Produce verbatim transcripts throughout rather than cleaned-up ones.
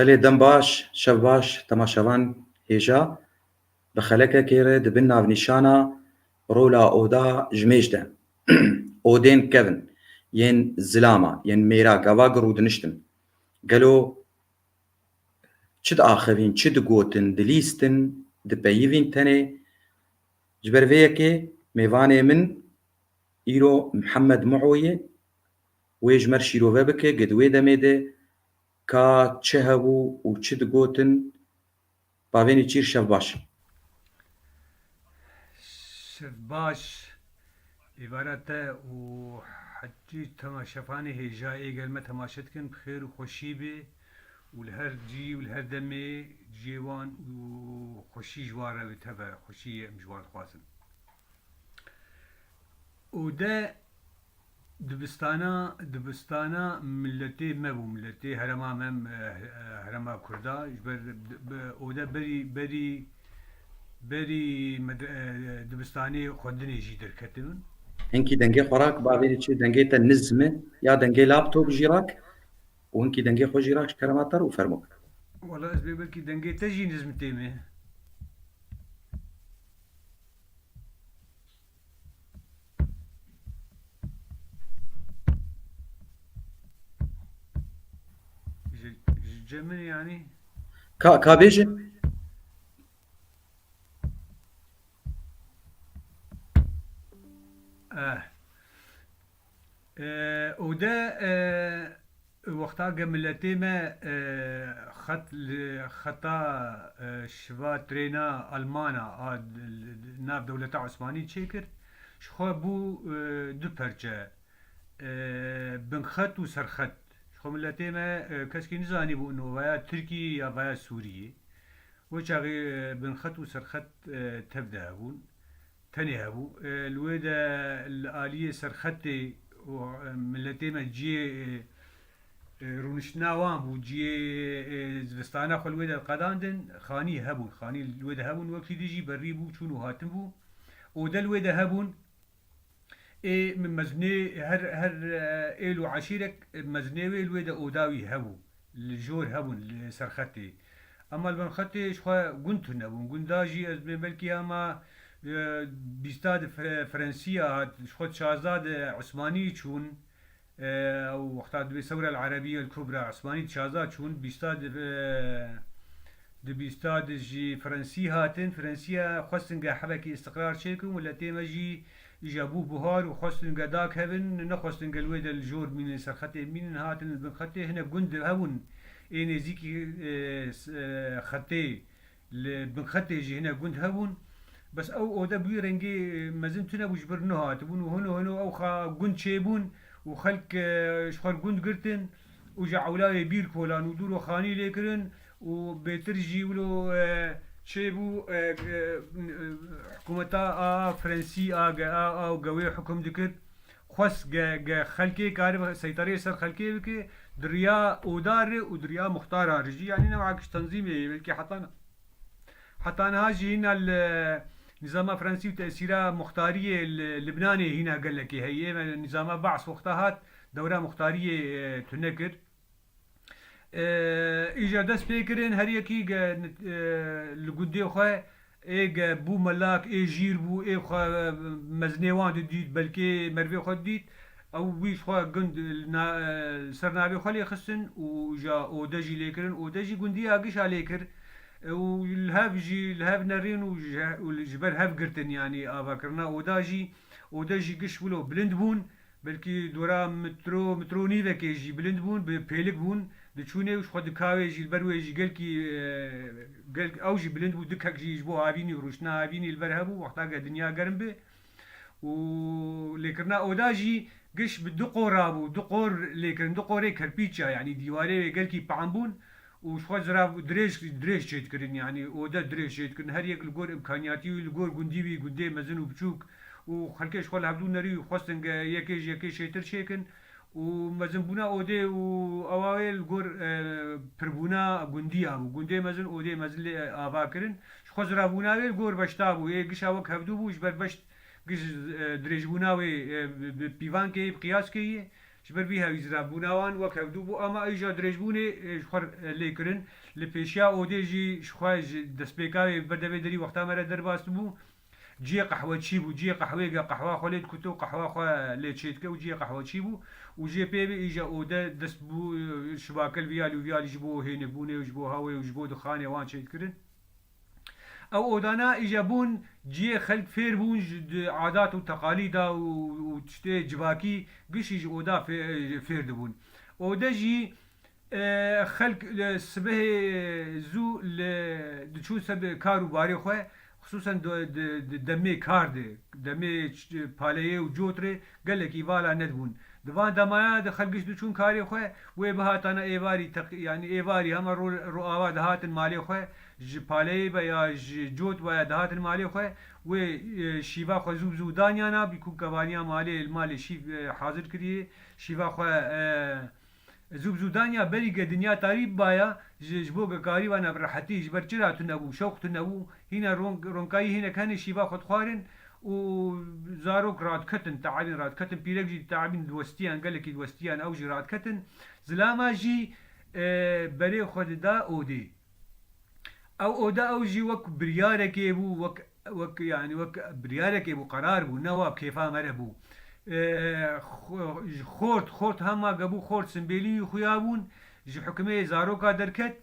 Belê, dem baş, şev baş, temaşevan hêja. Bi xelekekê re di bin navnîşana rola oda ji mêj de, odên kevin, yên zilama, yên mêra gava gi rûdiniştin. Gelo çi diaxivîn, çi digotin, dilîstin, dipeyivîn tenê? Ji ber vê yekê mêvanê min îro Mihemed Muho ye, wê ji me re şîrove bike, gi di wê demê de ka çi hebû û çi digotin, bavênî çîr, şev baş. Şev baş, êvara te û hecî temaşevanê hêja ê gel me temaşe dikin, bi xêr û xweşî bê û li her cî û li her demê cihê wan û xweşî ji wan re bê, teve xweşiyê em ji wan dixwazin. Ode dibistana, dibistana miletê me bû, miletê herema me, eh, herema Kurda, ji ber bi, ode berî, berî, berî med-, eh, dibistanê xwendinê jî derketibin. Hinkî dengê xwe rak, bavêrî çi, dengê te nizm e, ya dengê laptop jî rak, û hinkî dengê xwe jî rak ji kerema te re û fermo. Wala ez bê belkî dengê te jî nizm tê me. Ji, ji cem min yanî. Ka, ka bêje? Eh. Eh, û de, eh, Wexta ge miletê me, e, xet li xeta, e, şiva trêna Almana a d-, li, li nav dewleta Osmanî çêkir, ji xwe bû, e, du perçe, e, binxet û serxet. Ji xwe miletê me, e, keskî nizanîbû ino veya Tirkî ya veya Sûriyê. Wê çaxê, e, binxet û serxet, e, tev de hebûn. Tenê hebû. E, li wê de li aliyê serxetê û, e, miletê me ciyê, e, e, rûniştina wan bû, ciyê, e, zivistana xwe li wê de qedandin, xanî hebûn. Xanî li wê de hebûn, wekî dijî berî bû, çûn û hatin bû. Ode li wê de hebûn. Ê, me-, mezinê her, her, e, êl û eşîrek, e, mezinê wê li wê de oda wî hebû. Li jor hebûn, li serxetê. Ema li bin xetê ji xwe gund tune bûn. Gunda jî ez bê belkî hema, e, bîsta di Fre-, Frensiya hat, ji xwe çazda di Osmanî çûn. E, ew wexta dibê Sewra el Erebiye el Kubra, Osmanî di çazda çûn, bîsta di, e, di bîsta di jî Frensî hatin. Frensiya xwestin ge hebekî îstiqrar çêkin, miletê me jî îja bû buhar û xwestin ge dakevin, nexwestin ge li wê de li jor mînin, ser xetê mînin, hatin li bin xetê. Hinek gund hebûn ê nêzîkî, e, s-, e, xetê, li bin xetê jî hinek gund hebûn. Bes ew ode bi wî rengê, e, mezin tune bû, ji bir nihatibûn û hino hino ew xa gund çêbûn û xelk, e, ji xwe gund girtin û ji ewla wê bîr kolan û dûr û xanî lê kirin û bêtir jî wilo, e, çêbû, e, e, hikûmeta a Frensî a ge, a, a ge wê hukum dikir. Xwest ge, ge xelkê karibe seytereyê ser xelkê bike, di riya oda re û di riya muxtara re jî, yanî newek ji tenzîmê ye, belkî heta, heta niha jî hîna li nîzama Frensî û tesîra muxtariyê li Libnanê hîna gelekê heye. Ê me nîzama Baas wexta hat, dewra muxtariyê, e, tune kir. E, îja dest pê kirin, her yekî ge, e, li gundê xwe, ê ge bû melak, ê jîr bû, ê xwe, e, mezinê wan didît, belkê merivê xwe didît, ew wî ji xwe gund li na-, e, li ser navê xwe lê xistin û îja ode jî lê kirin, ode jî gundiya gişa lê kir, e, û li hev jî, li hev nerîn û ji, û li, ji ber hev girtin, yanî avakirina oda jî, ode jî giş wilo bilind bûn. Belkî dora metro, metro nîvekê jî bilind bûn, bi pêlik bûn. Diçûnê û ji xwe dikawê jî li ber wê jî gelkî, e, gelk ew jî bilind bû, dikek jî ji bo havînî û rûştina havînî li ber hebû, wexta ke dinya germ bê. Û lêkirina oda jî giş bi du qora bû, du qor lêkirin, du qorê kerpîça, yanî dîwarê wê gelkî pam bûn. Û ji xwe zirav dirêj, dirêj çêdikirin, yanî ode dirêj çêdikirin. Her yek li gor îmkaniyatî wî, li gor gundî wî, gundê mezin û biçûk û xelkê ji xwe li hevdû nerî û xwestin ge yekê ji yekê çêtir çêkin û mezinbûna odê û ewa wê li gor, e, pirbûna gundiya bû. Gundê mezin, odê mezin lê ava kirin. Ji xwe ziravbûna wê li gor beşta bû. Ê gişa wek hevdû bû, ji ber beşt giş, e, dirêjbûna wê, e, bi, bi pîvankê yê, bi qiyaskê yê. Ji ber vî hewî ziravbûna wan wek hevdû bû, ama îja dirêjbûnê, e, ji xwe, e, lê kirin. Li pêşiya odê jî ji xwe ji destpêka wê ber devê derî wexta me re derbas bû. Cihê qehweçî bû, cihê qehwê ge qehwa xwe lê dikute û qehwa xwe lê çêdike û cihê qehweçî bû û jê pê ve îja ode dest bû, e, şivakel viyalî û viyalî ji bo hênikbûnê û ji bo hawê û ji bo dixanê wan çêdikirin. Ew odana îja bûn cihê xelk fêr bûn ji di adat û teqalîda û, û tiştê civakî gişî ji oda fê-, fêr dibûn. Ode jî, e, xelk li sibehê zû li diçûn ser kar û barê xwe, xisûsen di, di, di demê kar de, demê ç-, paleyê û cotrê gelekî vala nedibûn. Di van demaya de xelk giş diçûn karê xwe, wê bihatana êvarî teq-, yanî êvarî hema ro-, roava dihatin malê xwe, ji paleyê ve ya ji cot ve ya dihatin malê xwe, wê, e, şîva xwe zû bi zû danyana, bî ku kevaniya malê li malê şîv, e, hazir kiriye, şîva xwe, e, zû bi zû danya, berî ge dinya tarî bibaya, ji, ji bo ge karî vana bi rehetî, ji ber çira tune bû, şewq tune bû, hîna ron-, ronkayî hînek hene şîva xwe dixwarin û zarok radiketin, teabîn radiketin, pîrek jî teabîn diwestiyan, gelekî diwestiyan, ew jî radiketin. Zilama jî, e, berê xwe dida odê. Ew oda ew jî wek biryarekê bû, wek, wek, yanî wek biryarekê bû, qerar bû, ne wa kêfa me re bû. Ee, xo-, ji xort, xort hema ge bû, xort simbêlî wî xuya bûn, ji hukmê zaroka derket,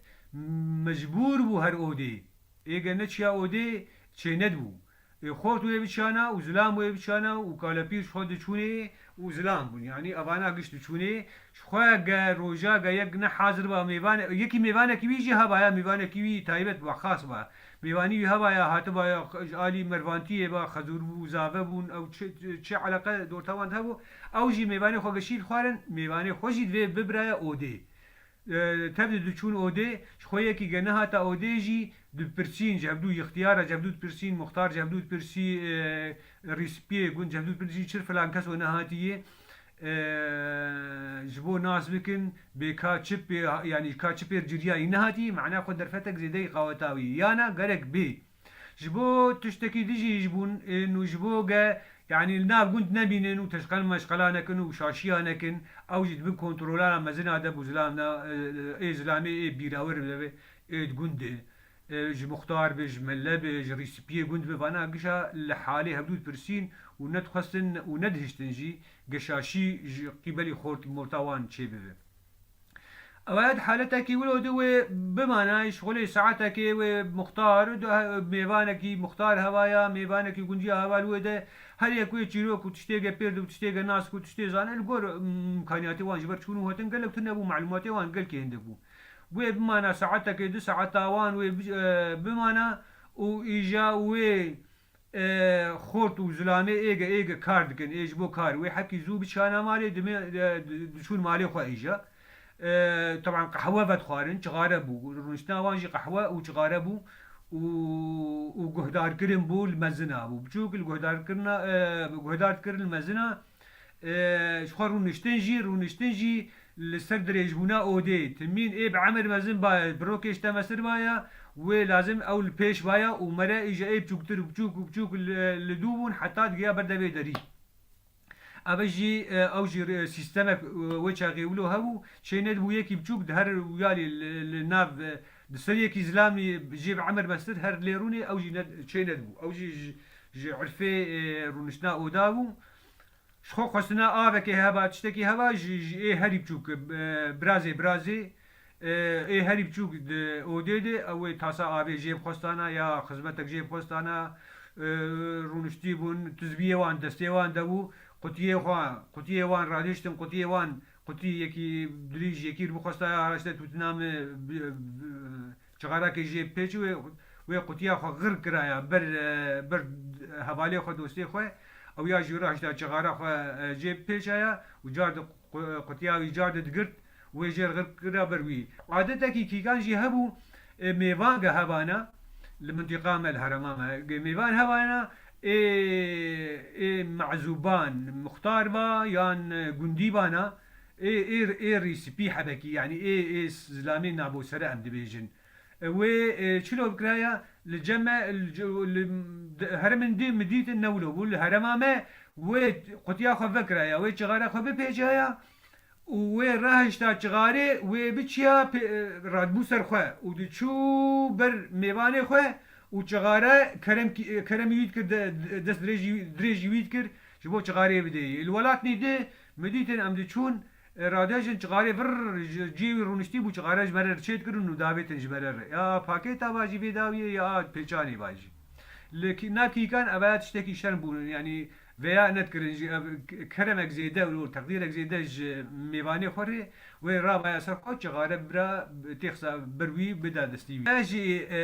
mecbûr bû her odê. Ê ge neçiya odê, çênedibû. Ê, xort wê biçana û zilam wê biçana û kalepîr ji xwe diçûnê û zilam bûn. Yanî evana giş diçûnê. Ji xwe ge roja ge yek ne hazir ba mêvan, yekî mêvanekî wî jî hebaya, mêvanekî wî taybet ba, xas ba. Mêvanî wî hebaya, hatibaya ji alî mervantiyê ba, xezûr bû, zave bûn, ew çi, çi eleqe dorta wan de hebû. Ew jî mêvanê xwe ge şîr dixwarin, mêvanê xwe jî divê bibiraya odê. E, tev de diçûn odê, ji xwe yekî ge nehata odê jî dipirsîn, ji hevdû ixtiyara, ji hevdû dipirsîn, muxtar, ji hevdû dipirsî, e, rîspiyê gund, ji hevdû dipirsî çir filan kes we nehatiye, e, ji bo nas bikin, bê ka çi pê, yanî ka çi pêr ciriyayî nehatiye, mana xwe derfetek zêdeyî qaweta wî, yana gerek bê. Ji bo tiştekî dijî ji bûn ên û ji bo ge, yanî li nav gund nebînin û teşqel meşqela nekin û şaşiya nekin, ew jî di bin kontrola mezina de bû zilam na, e, ê zilamê ê bîrawir be, ê di gund de, e, ji muxtar be, ji melle be, ji rîspiyê gund be, vana gişa li halê hevdû dipirsîn û nedixwestin û nedihiştin jî ge şaşî ji qîbelî xort morta wan çêbibe. Ew ya di haletekî wilo de wê bimana, ji xulê saetekê wê muxtar, du-, mêvanekî muxtar hevaya, mêvanekî gundiya heva li wê de, her yek wê çîrok û tiştê ge pêr de û tiştê ge nas û tiştê zane, li gor, mm, imkaniyatê wan ji ber çûn û hatin gelek tune bû, malûmatê wan gelkî hindik bû. Wê bimana saetekê, du saeta wan wê bi-, e, bimana û îja wê e, xort û zilamê ê ge, ê ge kar dikin, ê ji bo kar wê hekî zû biçana malê, dimê, e, di-, diçûn malê xwe îja. E, teban qehwe vedixwarin, çixare bû. Rûniştina wan jî qehwe û çixare bû û, û guhdarkirin bû li mezina bû. Biçûk li guhdarkirina, e, guhdar dikirin li mezina, e, ji xwe rûniştin jî, rûniştin jî li ser dirêjbûna odê, timîn ê bi emir mezin baye, bi rokê ji te mesir baye, wê lazim ew li pêş baye û mere îja ê biçûktir û biçûk û biçûk li, li dû bûn heta digiya ber devê derî. Eve jî, e, ew jî, e, sîstemek, e, wê çaxê wilo hebû, çê nedibû yekî biçûk di her wiyalî li, li nav, e, di ser yekî zilamî jê bi emir mestir her lê rûnê ew jî ne, çê nedibû. Ew jî ji, ji irfê, e, rûniştina oda bû. Ji xwe xwestina avekê heba, tiştekî heba ji, ji ê herî biçûk, e, birazê, birazê, e, ê herî biçûk di odê de, ew ê tasa avê jê bixwestana ya xizmetek jê bixwestana, e, rûniştî bûn, tizbiyê wan destê wan de bû, qutiyê xwe, qutiyê wan radiştin, qutiyê wan, qutî yekî dirîj, yekî bixwesta ya raşte tûtina min, bi, bi, çixarakê jê pêçû wê, wê qutiya xwe xirk kiraya ber, e, ber hevalê xwe, dostê xwe. Ew ya jî raşta çixara xwe, e, jê pêçaya û car di qu-, qutiya wî car di digirt, wê jê xirk kira ber wî. Adetekî kîkan jî hebû, e, mêvan ge hebana, li mintiqa me, li herema me, ge mêvan hebana, ê, ê mezûban, muxtar ba yan, e, gundî bana, ê, ê, ê rîspî hebekî, yanî ê, ê zilamê nabosere em dibêjin. E, wê, e, çilo bikiraya, li cem me, li ce-, li, de-, heremên dî min dîtin ne wilo bû, li herema me wê qutiya xwe vekiraya, wê çixara xwe bipêçaya, û wê rahişta çixarê, wê biçiya pê-, radibû ser xwe û diçû ber mêvanê xwe û çixare kerem kî-, keremî wî dikir, de-, de-, dest dirêjî, dirêjî wî dikir, ji bo çixarê bidê. Li welatnî di min dîtin em diçûn, e, radejin çixarê vir ji cihê wî rûniştî bû, çixare ji me re çê dikirin û davêtin ji me re re. Ya pakêta va jî vê dawiyê ya pêçanê va jî. Li kî-, nav kîkan ev ya tiştekî şerm bû, yanî veya nedikirin jî, ev k-, keremek zêde û teqdîrek zêde ji mêvanê xwe rê wê rabaya ser xwe, çixare bira têxsa ber wî bida destî wî. Ya jî, e,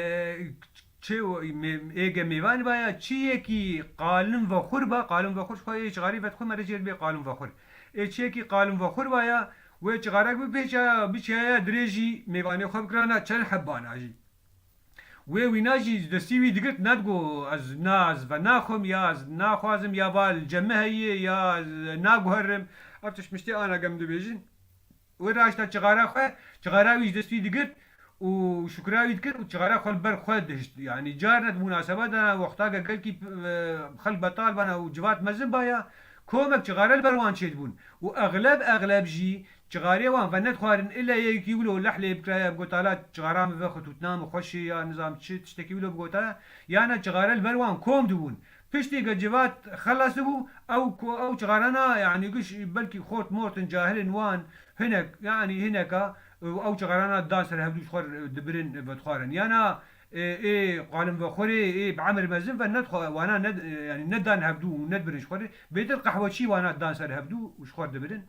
çê-, mê-, êge mêvan vaya çi yekî qalin vexur ba, qalin vexur ji xwe ê çixarî vet xwe mere jêr bê qalin vexur. Ê çi yekî qalin vexur vaya, wê çixarek bipêçaya, biçiyaya dirêjî mêvanê xwe bikirana çend hebbana jî. Wê wîna jî ji destî wî digirt, nedigo ez na, ez venaxwim ya ez naxwazim ya va li cem me heye ya ez naguherim. Ev tişt miştê ana gem dibêjin. Wê raşta çixara xwe, çixara wî ji destî digirt û şukra wî dikir û çixara xwe li ber xwe dihişt. Yanî carna di munasebeta wexta ke gelkî, e, xelk betal bana û civat mezin baya, komek çixare li ber wan çêdibûn. Û exleb, exleb jî çixarê wan venedixwarin, illa yekî wilo leh lê bikiraya, bigota la çixara min vexwit û tina min xweş e ya nizam çi tiştekî wilo bigota, yana çixare li ber wan kom dibûn. Piştî ke civat xelas dibû, ew ku, ew çixarana, yanî giş belkî xort mortin cahilin wan hinek, yanî hineka, ew çixarana dan ser hevdû ji xwe dibirin, vedixwarin. Yana, e, ê qalin vexurê, ê bi emir mezin ve nedixwa-, wana ne, yanî nedan hevdû û nedibirin ji xwe re. Bêtir qehweçî wana dan ser hevdû û ji xwe dibirin.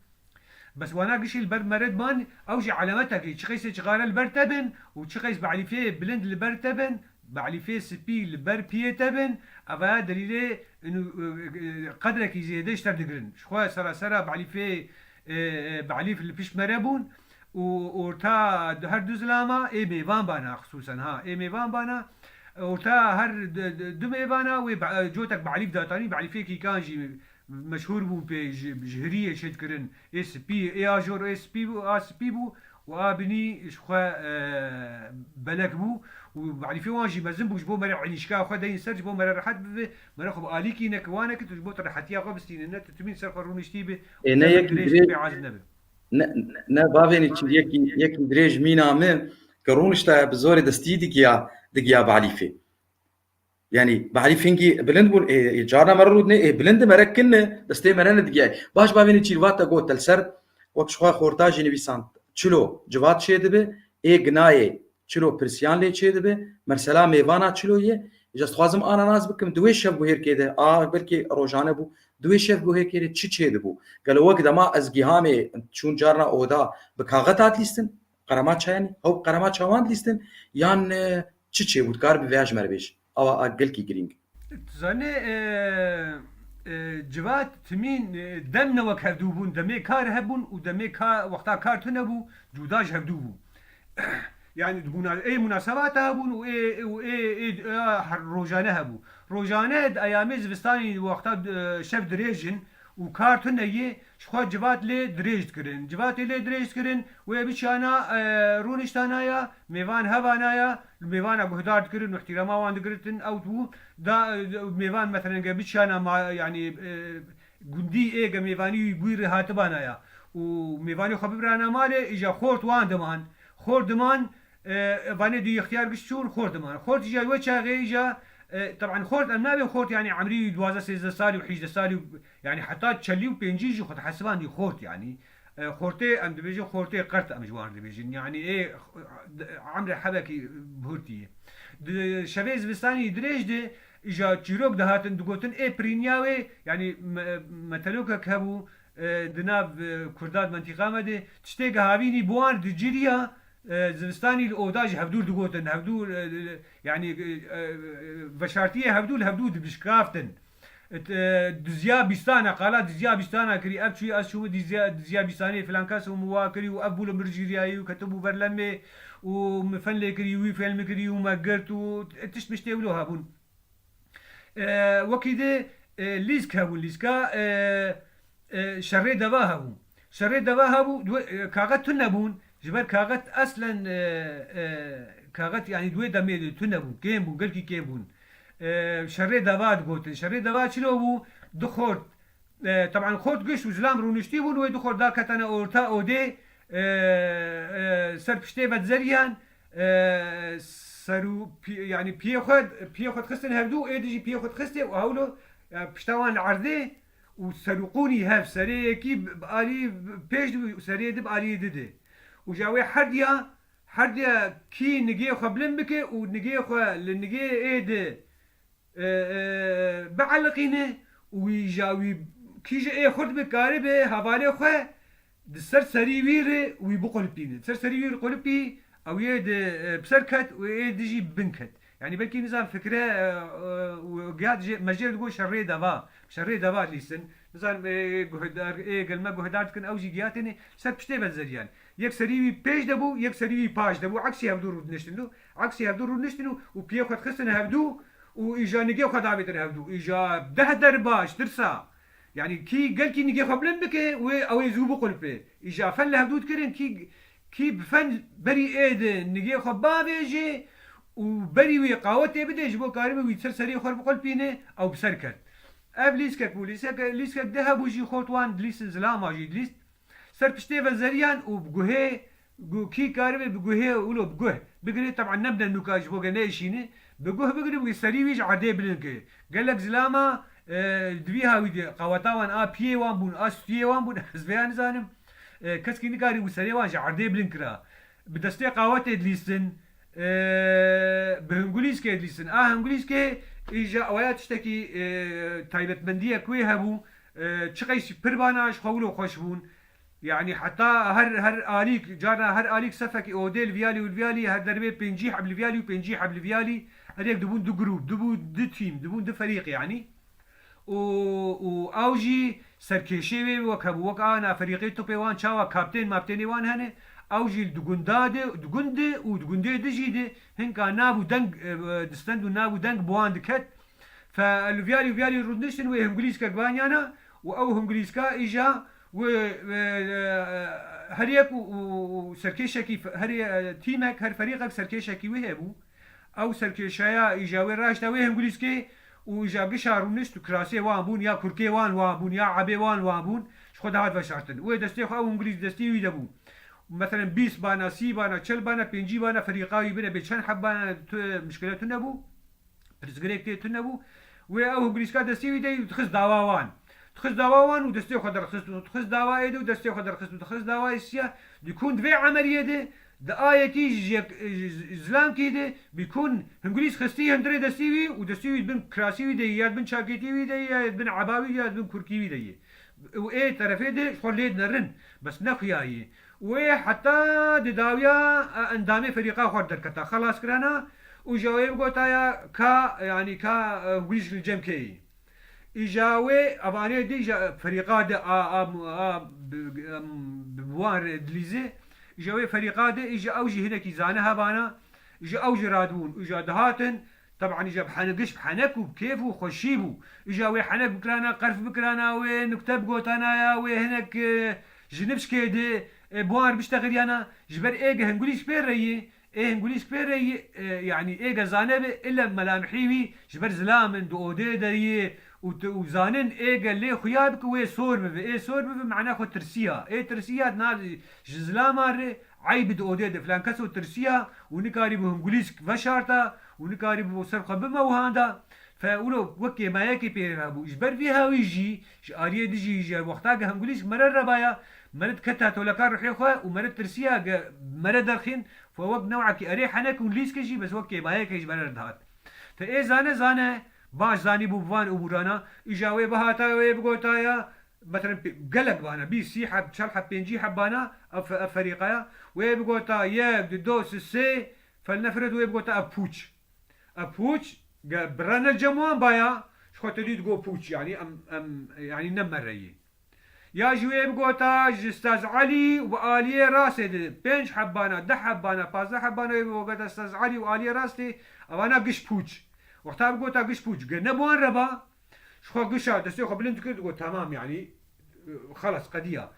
Bes wana gişî li ber mere diman, ew jî elemetekî, çi qeysê çixare li ber te bin û çi qeys be'lîfê bilind li ber te bin, be'lîfê spî li ber piyê te bin, evaya delîlê inu, e, e, qedrekî zêde ji te digirin. Ji xwe serasera be'lîfê, e, e, be'lîf li pişt mere bûn û orta du-, her du zilama ê mêvan bana, xisûsen ha, ê mêvan bana, orta her du, du, du mêvana wê be-, cotek be'lîf datanî, be'lîfê kîkan jî meşhûr bû pê ji, ji hiriyê çêdikirin. Ê spî, ê ajor, ê spî bû, a spî bû û a binî ji xwe, e, belek bû û marîfê wan jî mezin bû. Ji bo mere enîşka xwe deyîn ser, ji bo mere rehet bibe, mere xwe bi alîkî neke, wan neke, tu ji bo tu rehetiya xwe bistîne, ne tu timîn ser xwe rûniştî bi, Ê, ne ne yekî dirêj dirêj, pê az nebe. Ne, ne bavênî çi yekî, yekî dirêj mîna min ke rûnişta bi zorê destî digiya, digiya balîfê. Yanî, be'lîfên gî bilind bûn, ê, ê carna me re rûdine, ê bilind e, mere kin e, destê me re nedigiyay. Baş bavênî çî li va te got, te li ser, wek ji xwe xorta jî nivîsand, çilo civat çêdibe, ê ginayê çilo pirsiyan lê çêdibe, mesela mêvana çilo ye, ji ez dixwazim ana nas bikim, di wê şevguhêrkê de, a belkî rojane bû, di wê şevguhêrkê de çi çêdibû? Gelo wek dema ez gihamê çûn carna oda bi kaxet hat lîstin, qeremaça yanî, ew bi qeremaça wan dilîstin, yan, e, çi çêbû, dikaribî vêya ji me re bêjî? Awa a gelkî girîng. Zanê, e, e, civat timîn, e, dem ne wek hevdû bûn, demê kar hebûn û demê ka-, wexta kar tune bû, cuda ji hevdû bû. Yanî di muna-, ê munasebata hebûn û ê, û ê, ê, ê her rojane hebû. Rojane di eyamê zivistanî wexta, e, şev dirêj in, û kar tune yê, ji xwe civat lê dirêj dikirin. Civatê lê dirêj dikirin, wê biçiyana, e, rûniştana ya, mêvan hevana ya, li mêvana guhdar dikirin û îhtîrama wan digiritin, ew bû, da, e, mêvan, meselen, ge biçiyana ma-, yanî, e, gundî ê ge mêvanî wî bûyî rê hatibana ya û mêvanî xwe bibirana malê, îja xort wan diman. Xort diman, e, vanê dû ixtiyar giş çûn, xort diman. Xort îja wê çaxê îja, e, teban xort em nabên xort, yanî emrî duwazdeh sêzdeh salî û hîjdeh salî û, yanî heta çelî û pêncî jî xwe dihesibandî xort, yanî. E, xortê, em dibêjin xortê qert, em ji wan dibêjin. Yanî ê, emrê hebekî bihurtî ye. Di şevê zivistanî dirêj de, îja çîrok dihatin, digotin, ê pirîniya wê, yanî me-, metelokek hebû, e, di nav, e, Kurda di mentîqa me de, tiştê ge havînî bi wan diciriya, e, zivistanî li oda ji hevdûr digotin, hevdûr, e, e, yanî, e, e, veşartiyê hevdû li hevdû dibişkaftin. Et, e, diziya bîstana, qala diziya bîstana kirî, ev çûyî, ez çûme diziya, diziya bîstanê filan kes û min wa kirî û ev bû li min cîriyayî û ketibû ber lemê û min fen lê kirî, wî fen min kirî û me girt û, e, tişt miştê wilo hebûn. E, wekî de, e, lîsk hebûn, lîska, e, e, şerê deva hebû. Şerê deva hebû, di wê, e, kaxet tune bûn. Ji ber kaxet eslen, e, e, kaxet, yanî di wê demê de tune bûn, kêm bûn, gelkî kêm bûn. E, şerê deva digotin. Şerê deva çilo bû? Du xort, E, teban xort gişt û zilam rûniştî bûn, wê du xort daketene orta odê, e, e, ser piştê ve dizeriyan, e, ser û pî-, yanî piyê xwe, piyê xwe dixistin hevdû, ê dijî piyê xwe dixistê û hewlo, e, pişta wan li erdê û serûqûnî hev, serê yekî bi, bi alî pêş dibû, serê di bi alî di di. Û ja wê herdiya, herdiya kî nigê xwe bilind bike û nigê xwe li nigê ê di e, e, bieliqîne û wî ja wî kî ji ê xurt bi karibe hevalê xwe di ser serî wî re wî biqulipîne. Di ser serî wî re qulipî, ew yê di, e, bi ser ket û ê di jî bi bin ket. Yanî belkî nizam fikre, e, e, û gihat jê, me jê digot şerê deva. Şerê deva lîstin. Nizam, e, guhdar, ê gel me guhdar dikin, ew jî gihatêne ser piştê ve zeriyan. Yek serî wî pêş de bû, yek serî wî paş de bû. Eksî hevdû rûdiniştin dû. Eksî hevdû rûdiniştin û, û piyê xwe dixistin hevdû û îja nigê xwe davêtin hevdû. Îja deh derba ji tirsa. Yanî kî gelkî nigê xwe bilind bike wê ew ê zû biqulpe. Îja fen li hevdû dikirin kî, kî bi fen berî ê di nigê xwe bavêje û berî wê qawetê bide ji bo karibe wî ser serê xwe biqulpîne ew bi ser ket. Ev lîskek bû. Lîskek, lîskek di hebû jî xort wan dilîstin zilama jî dilîst. Ser piştê ve zeriyan û bi guhê, gu-, kî karibe bi guhê wilo bi guh bigire, teban nebde nûka ji bo ke neêşîne, bi guh bigire û serî wî ji erdê bilind ke. Gelek zilama, e, di vî hawî de qaweta wan a piyê wan bûn, a stûyê wan bûn, ez vêya nizanim. E, keskî nikarî û serê wan ji erdê bilind kira. Bi destê qawetê dilîstin, e, bi hingulîskê dilîstin. A hingulîskê îja awaya tiştekî, e, taybetmendiyek wê hebû, e, çiqeysî pir bana ji xwe wilo xweş bûn. Yanî heta her, her alîk, carna her alîk sefekî odê li viyalî û li viyalî, her derbê pêncî heb li viyalî û pêncî heb li viyalî, her yek dibûn du grûp, dibû du tîm, dibûn du ferîq yanî. Û, û ew jî serkêşê wê wek hebû, wek a na ferîqê topê wan çawa kaptên maptênê wan hene, ew jî li digunda de, digund de û digundê dijî de hinka nav û deng, e, e, distend û nav û deng bi wan diket. Fe li viyalî û viyalî rûdiniştin wê hingulîskek vanyana û ew hingulîska îja wê, wê, e, her yek û, û, û serkêşekî fe-, her, e, tîmek, her ferîqek serkêşekî wê hebû. Ew serkêşeya îja wê raşta wê hingulîskê û îja gişa rûnişt û kirasê wan bûn ya kurkê wan wan bûn ya ebê wan wan bûn. Ji xwe dihat veşartin. Wê destê xwe ew hingulîsk destê wî de bû. Meselen bîst bana, sî bana, çel bana, pêncî bana, ferîqa wî bine bê çend heb bana, tu, mişkile tu nebû. Pirsgirêk tê tune bû. Wê ew hingulîska destê wî de dixist dawa wan. Dixist dawa wan û destê xwe derxist û dixist dawa êdî û destê xwe derxist û dixist dawa êsiya. Dikûn di vê emeliyê de, di a yekî ji yek, ji, ji zilamkî de, bikûn hingulîs xistî hundirê destî wî û destî wî di bin kirasî wî de yî, ya di bin çakêtî wî de yî, ya di bin eba wî, ya di bin kurkî wî de yî. Û ê terefê de ji xwe lê dinerin. Bes nexuyayî. Wê heta di dawiya, e, endamê ferîqa xwe derketa, xelas kirana û ji wê bigotaya ka, yanî ka, e, hingulîsk li cem kê yî. Îja wê evanê dî ji ferîqa de a, a, a, bi, em, bi wan re dilîze, îja wê ferîqa de îja ew jî hinekî zane hebana, îja ew jî radibûn, îja dihatin, Teban îja bi hene-, giş bi henek û bi kêf û xweşî bû. Îja wê henek bikirana, qerf bikirana, wê nukte bigotana ya, wê hinek, e, ji nifşkê de, e, bi wan re biştexiliyana, ji ber êge hingulîsk pê re yî, ê hingulîsk pê re yî, e, yanî êge zane be, ille melamihî wî, ji ber zilam in di odê de yî û tu, û zanin êge lê xuya bike, wê sor bibe. Ê sor bibe, mana xwe tirsiya. Ê tirsiya, na, ji zilama re, Eyb di odê de filan keso tirsiya û nikarîbû hingulîsk veşarta û nikarîbû ser xwe bimewhanda. Fe wilo wek kêmayekê pê hebû. Ji ber vî hawî jî ji aliyê dijî ji wexta ge hingulîsk mere rebaya, mere diketa toleka ruhê xwe û mere tirsiya ge mere derxîn, fe wek newekî erê henek û lîske jî bes wek kêmayekê ji mere dihat. Fe ê zane zane baş zanîbû bi van umûrana, îja wê bihata wê bigotaya, Meselen, pê-, gelek bana, bîst, sî heb, çel heb, pêncî heb bana, ev, ev ferîqaya. Wê bigota yek, du, do, si, sê, felnefret wê bigota ev pûç. Ev pûç, ge birene cem wan baya, ji xwe te dî digo pûç, yanî em, em, yanî ne mereyî. Ya ji wê bigota ji Staz Elî û bi aliyê rastê de, pênc heb bana, deh heb bana, pazdeh heb bana, wê bigota Staz Elî û aliyê rastê, evana giş pûç. Wexta bigota giş pûç, ge ne bi wan re ba, Ji xwe gişa destê xwe bilind dikir, digot, "Temam, yanî, xelas, qediya."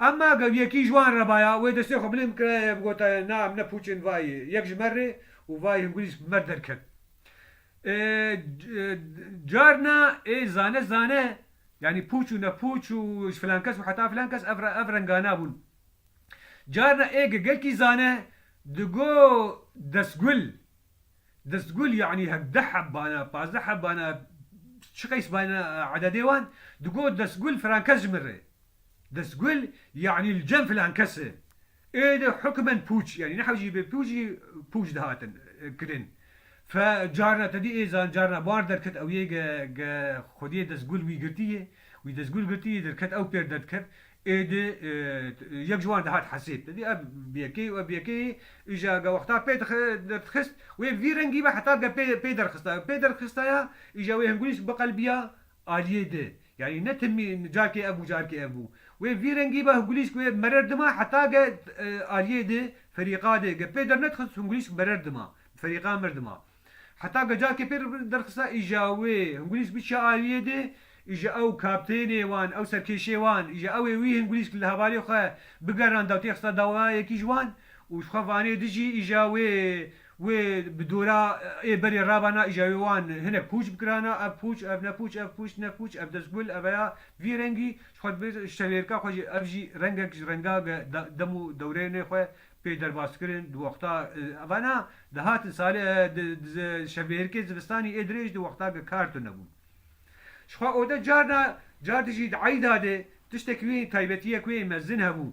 Emma ge yekî ji wan re baya, wê destê xwe bilind bikiraye, bigota, "Na, em ne pûçên vayê, yek ji me rê û vayê hingulîsk bi me derket." E, c-, e, carna ê zane zane, Yanî pûç û nepûç û ji filan kes û heta filan kes ev re-, ev rengana bûn. Carna ê ge-, gelkî zane digo destgul. Destgul yanî hevdeh hebbana, pazdeh hebbana, çi qeys bana ededê wan, digo destgul filan kes ji min re. Destgul, yanî li cem filan kes e. Ê de hukmen pûç, yanî ne hewcî bê pûcî, pûç dihatin, e, kirin. Fe carna te dî ê zan, carna bar derket ew yê ge, ge xwediyê destgul wî girtiye, wî destgul girtiye, derket ew pêr derdiket. Ê de, e, yek ji wan dihat hesêb. Te dî ev bi yekê û ev bi yekê, îja ge wexta pê dixi-, derdixist, wê vî rengî be heta ge pê, pê derxista. Pê derxistaya, îja wê hingulîsk biqelbiya aliyê de. Yanî ne timî carkê ev bû, carkê ev bû. Wê vî rengî be hingulîsk wê merer dima heta ge, e, aliyê de, ferîqa de. Ge pê dernedixist hingulîsk merer dima. Ferîqa mer dima. Heta ge carkê pê derxista îja wê hingulîsk biçiya aliyê de, îja ew kaptênê wan, ew serkêşê wan, îja ew ê wî hingulîsk li hevalê xwe bigeranda û têxista dawayekî ji wan û ji xwe vanê dijî îja wê Wê bi dora ê berê rabana, îja wê wan hinek pûç bikirana, ev pûç, ev ne pûç, ev pûç, ne pûç, ev destgul, ev ya vî rengî, ji xwe dibe şevêrka xwe jî, ev jî rengek ji renga ge-, de-, dem û dewrênê xwe pê derbas kirin, di wexta, e, evana dihatin salê, e, di, di ze-, şevêrkê zivistanî ê dirêj di wexta ge kar tune bûn. Ji xwe ode carna, car dijî di eyda de tiştek wê taybetiyek wê mezin hebû.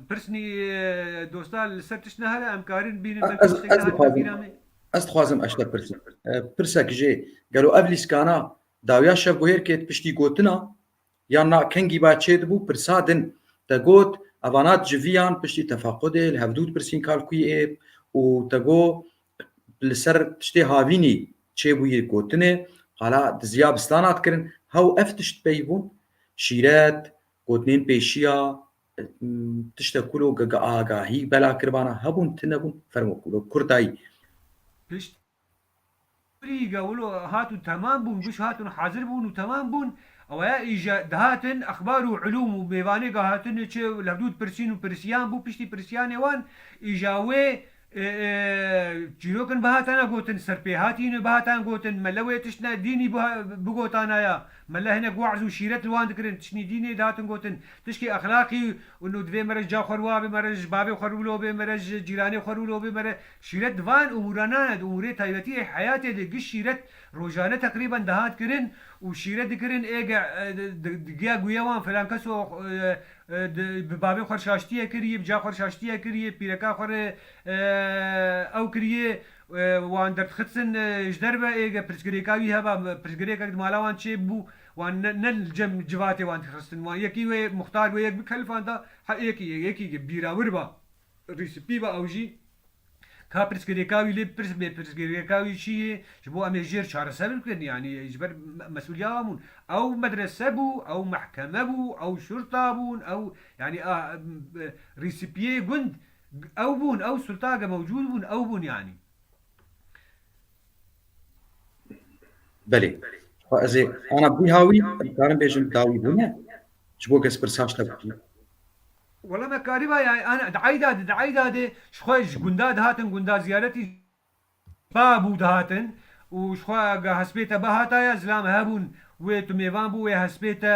Pirsnî, e, dosta li ser tişt nehale, em karin bînin belkî ez, tiştek ez nehale dixwazim, bîra me. Ez dixwazim ez te pirsim. E, pirsek jê, gelo ev lîskana dawiya şevguhêrkê di piştî gotina, yan na kengî ba çê dibû, pirsa din te got, evana civiyan piştî tefaqudê li hevdû dipirsîn kalkuyê ê û te got, li ser tiştê havînî çêbûyî gotinê, qala diziya bistana dikirin, hew ev tişt pey bûn, şîret, gotinên pêşiya, tiştek kulo ge-, ge-, agahî bela kiribana hebûn, tune bûn, fermo kulo kurtayî. Pişt Kurî ge wilo hat û temam bûn, giş hatûn hazir bûn û temam bûn. Ew ya îja dihatin exbar û ilûm û mêvanê ge hatin çi li hevdû dipirsîn û pirsiyan bû, piştî pirsiyanê wan îja wê, e, e, çîrokin bihatana gotin, serpêhatîn bihatana gotin, mele wê tiştine dînî biha-, bigotana ya, mele hinek waz û şîret li wan dikirin, tiştî dînê dihatin gotin, tişkî exlaqî û nû divê mere ji ca xwe riwa bê, mere ji bavê xwe rûlo bê, mere ji cîranê xwe rûlo bê, mere Şîret di van umûrana ne, di umûrê taybetî ê heyatê de giş şîret rojane teqrîben dihat kirin û şîret dikirin ê ge, e, di, di, di giya guya wan filan keso, e, e, di, bi bavê xwe şaştiye kiriye, bi ca xwe şaştiye kiriye, pîreka xwe re, e, ew kiriye, e, wan derdixistin, e, ji derve ê ge pirsgirêka wî heba, pirsgirêkek di mala wan çê bû, wan ne, ne li cem civatê wan dixistin. Wan yekî wê muxtar wê yek bi kelifan da, ha yekî, yekî bîra wir ba, rîsipî ba ew jî. Ka pirsgirêka wî lê pirs bê, pirsgirêka wî çi yê? Ji bo em ê jêr çareser bikin, yanî ji ber me-, mesûliya wan bûn. Ew medrese bû, ew mehkeme bû, ew şurta bûn, ew, yanî, a, e, rîsipiyê gund, ew bûn, ew sulta ge mewcûd bûn, ew bûn yanî. Belê. Xwe ez ê ana bîha wî, em karin bêjin dawî bûne. Ji bo kes pirsa ji te bikî. Wela me karîba ya, ana, di eyda de, di eyda de, ji xwe ji gunda dihatin, gunda ziyaretî ba bû dihatin û ji xwe ge hespê te bihataya, zilam hebûn, wê tu mêvan bû, wê hespê te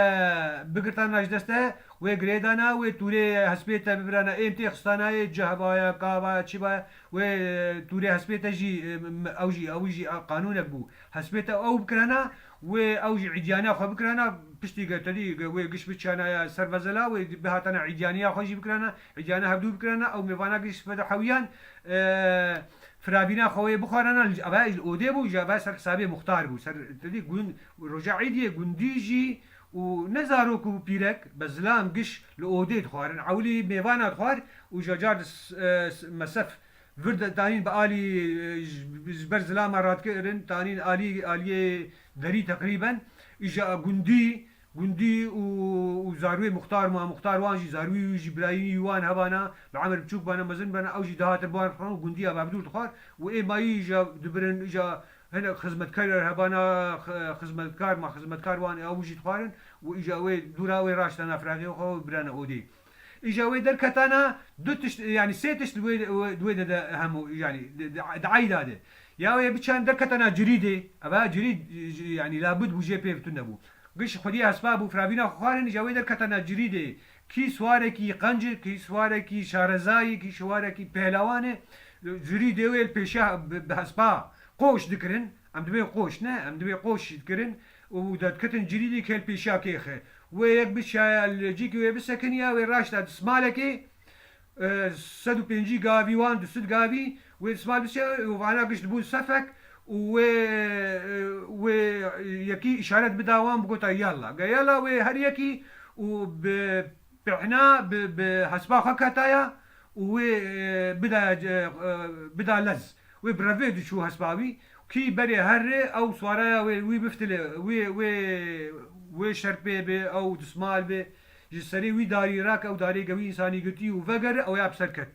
bigirtana ji dest te, wê girêdana, wê tûrê hespê te bibirana, êm tê xistana, ê cehbaya, kava, çi ba, wê, e, tûrê hespê te jî, e, m-, ew jî, ew jî, e, qanûnek bû. Hespê te ew bikirana, wê ew jî îdiyana xwe bikirana, piştî ge te dî, ge wê giş biçanaya ser vezela, wê bihatana îdiyaniya xwe jî bikirana, îdiyana hevdû bikirana, ew mêvana giş ve de hewiyan, e, firavîna xwe wê bixwarana, li, eva ji odê bû, ji eva ser hesabê muxtar bû. Ser, te dî gund, roja îdiyê gundî jî û ne zarok û pîrek, be zilam giş li odê dixwarin. Ewilî mêvana dixwar û ji car di s-, e, s-, mesef vir de tanîn bi alî, e, ji, ji ber zilama radikirin, tanîn alî, aliyê derî teqrîben. Îja gundî, gundî û, û zarwê muxtar ma, muxtar wan jî, zarwî wî jî, birayî wan hebana, bi emir biçûk bana, mezin bana, ew jî dihatin wan xwe û gundiya bavdûr dixwar û ê mayî îja dibirin, îja hinek xizmetkar hebana, x-, xizmetkar ma, xizmetkar wan ew jî dixwarin û îja wê dûra wê raştana firaqê xwe û birana odê. Îja wê derketana du tişt, yanî sê tişt di wê, di wê de, de hemû, yanî di, di, di eyda de. Ya wê biçan derketana cirîdê, eva cirîd, yanî labud bû jê pê tune bû. Giş xwedî hespa bû, firavîna xwe xwarin, îca wê derketana cirîdê. Kî swarekî qenc e, kî swarekî şarezayê, kî swarekî pehlewan e. Cirîdê wê li pêşiya bi, bi hespa qoş dikirin. Em dibê qoş ne, em dibê qoş dikirin. Û derketin cirîdê ke li pêşiya kêxe. Wê yek biçaya li cîkî wê bisekiniya, wê raşta dismalekê, e, sed û pêncî gavî wan, du sed gavî, wê dismal bisiya, û vana giş dibûn sefek, û wê, e, wê yekî îşaret bida wan, bigota yalla. Ge yalla wê her yekî û bi pehna, bi, bi hespa xwe ketaya û wê, e, bida, e, bida lez. Wê bi revê diçû hespa wî. Kî berê herre, ew swaraya wê, wî biftile, wê, wê, wê şer pê be, ew dismal be. Ji serê wî darî rake, ew darê ke wî însanî gotî û vegere, ew ya bi ser ket.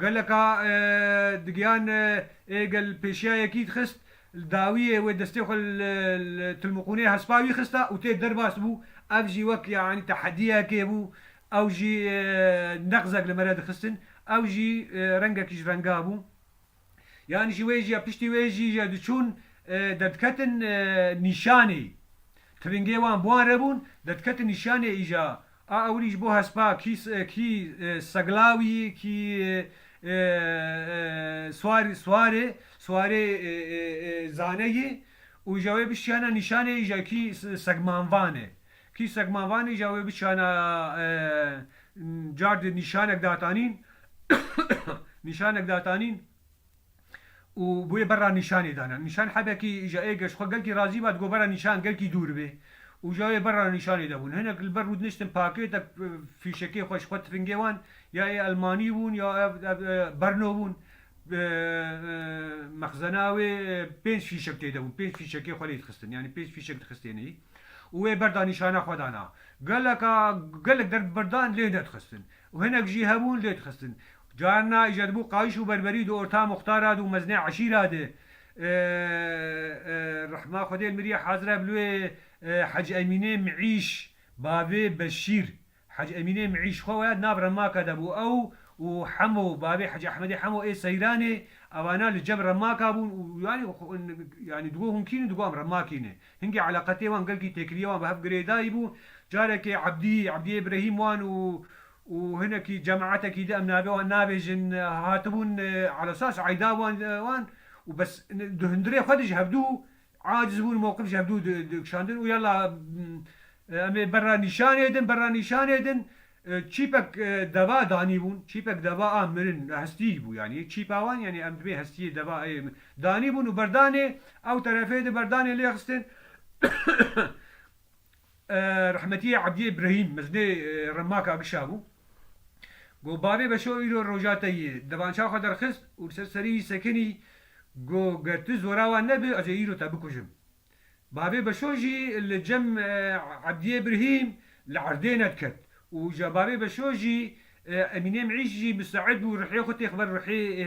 Geleka, e, digiyan, e, ê gel pêşiya yekî dixist, dawiyê wê destê xwe li, li tilmiqûnê hespa wî xista û tê derbas bû. Ev jî wek, yanî, tehediyekê bû. Ew jî, e, nexzek li me re dixistin. Ew jî, e, rengekî ji renga bû. Yanî ji wê jî ya piştî wê jî ya diçûn, e, derdiketin, e, nîşanê. Tivingê wan bi wan re bûn, derdiketin nîşanê îja. A ewilî ji bo hespa kî s-, e, kî, e, seglawî, kî, e, e, e, swar-, swarê, swarê, e, e, e, zaneyê û ji wê bişiyana nîşanê îja kî s-, segmanvan e. Kî segmanvan îja wê bişiyana, e, car di nîşanek datanîn, nîşanek datanîn. Û bûyê berra nîşanê dana. Nîşan hebekî ji ê ge ji xwe gelkî razî ba, digo berra nîşan gelkî dûr bê. Û ji wê berra nîşanê de bûn. Hinek li ber rûdiniştin pakêtek, e, fîşekê xwe ji xwe tivingê wan, ya ê elmanî bûn, ya ev, ev, e, berno bûn. E, e, mexzena wê, e, pênc fîşek tê de bûn. Pênc fîşekê xwe lê dixistin. Yanî pênc fîşek dixistêne yî. Û wê berda nîşana xwe dana. Geleka, gelek der berdan lê nedixistin. Û hinek jî hebûn lê dixistin. Carna îja dibû qayîş û berberî di orta muxtara de û mezinê eşîra de. E, e, rehma Xwedê li mirî hazir e, bi wê, e, Hec Emînê Miîş, bavê Beşîr. Hec Emînê Miîş xwe waya di nav remaka de bû. Ew û Hemo, bavê Hec Ehmedê Hemo ê Seyranê, evana li cem remaka bûn û yanî, yanî digo hûn kî ne, digo em remakî ne. Hingê eleqetê wan gelkî têkiliyê wan bi hev girêdayî bû. Carekê Ebdî, Ebdiyê Birehîm wan û û hinekî cemaetekî di em navê wan nabêjin, hatibûn, e, alesas eyda wan, e, wan û bes di hundirê xwe de ji hevdû aciz bûn, mewqif ji hevdû di-, dikişandin û yala, m, e, em ê berra nîşanê din, berra nîşanê din, e, çîpek, e, deva danî bûn, çîpek deva a mirin, hestî bû yanî, çîpa wan yanî em dibê hestiyê deva ê danî bûn û berdanê ew terefê de berdanê lê xistin. E, rehmetiyê Ebdiyê Birehîm, mezinê, e, remaka gişa bû. Go, bavê Beşo îro roja te yê. Devança xwe derxist û li ser serî wî sekinî. Go, ger tu zora wan nebe, ez ê îro te bikujim. Bavê Beşo jî li cem, e, Ebdiyê Birehîm li erdê nediket. Û ja bavê Beşo jî, e, Emînê Miîş jî misteed bû rihê xwe têxber rihê, e,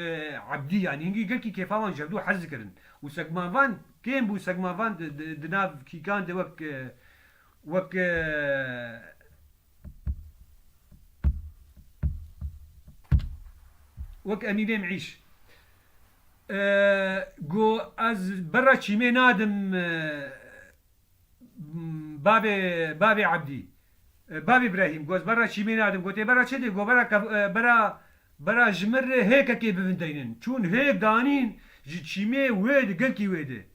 e, Ebdî. Yanî hingî gelkî kêfa wan ji hevdû hez dikirin. Û segmanvan kêm bû, segmanvan di, di, di nav kîkan de wek, e, wek, e, wek Emînê Miîş. E, go ez berra çîmê nadim, e, bavê, bavê Ebdî. E, bavê Birahîm, go ez berra çîmê nadim. Gotê berra çi dê? Go berra kef-, e, berra, berra ji min re hêkekê bivindeynin. Çûn hêk danîn ji çîmê wê di gelkî wê de.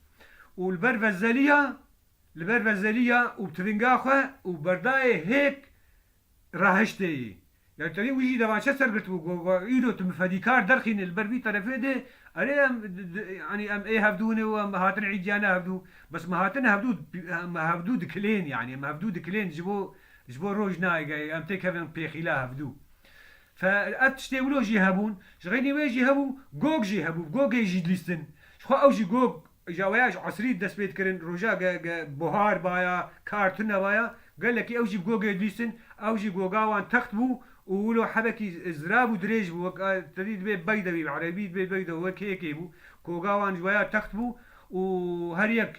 Û li ber vezeliya, li ber vezeliya û tivinga xwe û berdayê hêk rahişteyî. Yani tenê wî jî devançe sergirt bû, go, go, îro tu min fedîkar derxîne li ber vî terefê de, erê em, d-, d-, yani em ê hevdû ne û em hatin îdiyane hevdû. Bes me hatin hevdû, me hevdû dikilên yani, em hevdû dikilên ji bo, ji bo roj nayê, em têkevin pêxîla hevdû. Fe ev tiştê wilo jî hebûn, ji xeynî wê jî hebû, gog jî hebû, gogê jî dilîstin. Ji xwe ew jî gog, ja weya ji esrî dest pê dikirin, roja ge, ge buhar baya, kar tune baya, gelekî ew jî bi gogê dilîstin, ew jî goga wan text bû û wilo hebekî zirav û dirêj bû, wek, e, tedî dibê beydewî, bi erebî dibê beydew, wek hêkê bû. Goga wan ji weya text bû û her yek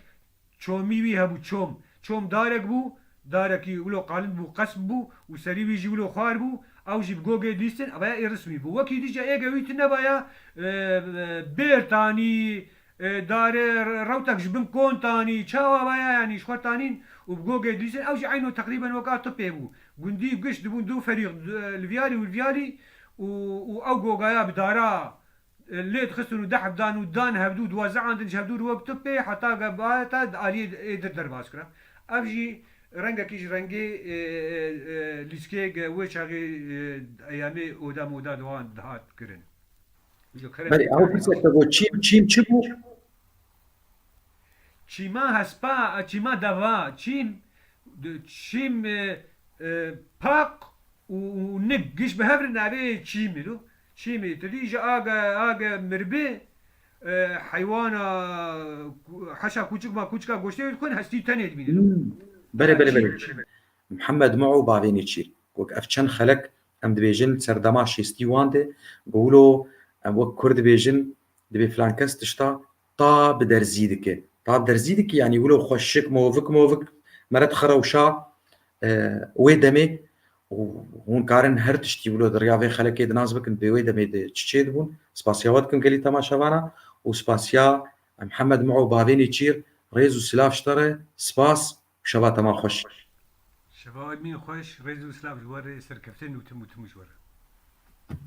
çomî wî hebû, çom. Çom darek bû, darekî wilo qalind bû, qesp bû û serî wî jî wilo xwar bû, ew jî bi gogê dilîstin, ev ya ê rismî bû. Wekî dî jî êge wî tune baya, e, e, bêr tanî, e, dare, re-, rewtek ji bin kon tanî, çawa baya, yanî ji xwe tanîn û bi gogê dîsên ew jî eyno teqrîben weka tu pê bû. Gundî giş dibûn du ferîq, du, li viyarî û li viyarî û, û ew gogaya bi dara, e, lê dixistin û deh dan û dan hevdû, duwazdeh an din ji hevdû re wek tu pê heta ge bayeta di aliyê ê dir derbas kira. Ev jî rengekî ji rengê, e, e, e, lîskê ge wê çaxê, e, eyamê oda moda de wan dihat kirin. Belê, ew pirsek te got, çîm, çîm çi bû? Çîma hespa, çîma deva, çîm, çîm, e, e, paq û, û nik giş bi hev re navê çîmî lo. Çîmî, tu dî ji age, age mirbi, e, heywana, ku-, heşa kûçik ma kûçika goştê dixwin, hestî tenê dibînin. Hmm. Belê, belê, belê. Çîm, çîm. Mihemed Muo Bavênê Çîr. Wek ev çend xelek em dibêjin li ser dema şêstî wan de, ku wilo em wek Kurd dibêjin, dibê filan kes tişta ta bi derzî dike. Ta bi derzî dike, yanî wilo xweşik, movik, movik, mere dixe rewşa, e, wê demê û hûn karin her tiştî wilo di riya vê xelekê di nas bikin, dibê wê demê de çi çê dibûn. Spasiya we dikim gelî temaşevana û spasiya Mihemed Muo Bavênê Çîr, rêz û silav ji te re, spas û şeva te ma xweş. Şeva we mîn xweş, rêz û silav ji we re, serkeftin û tim û tim ji we re.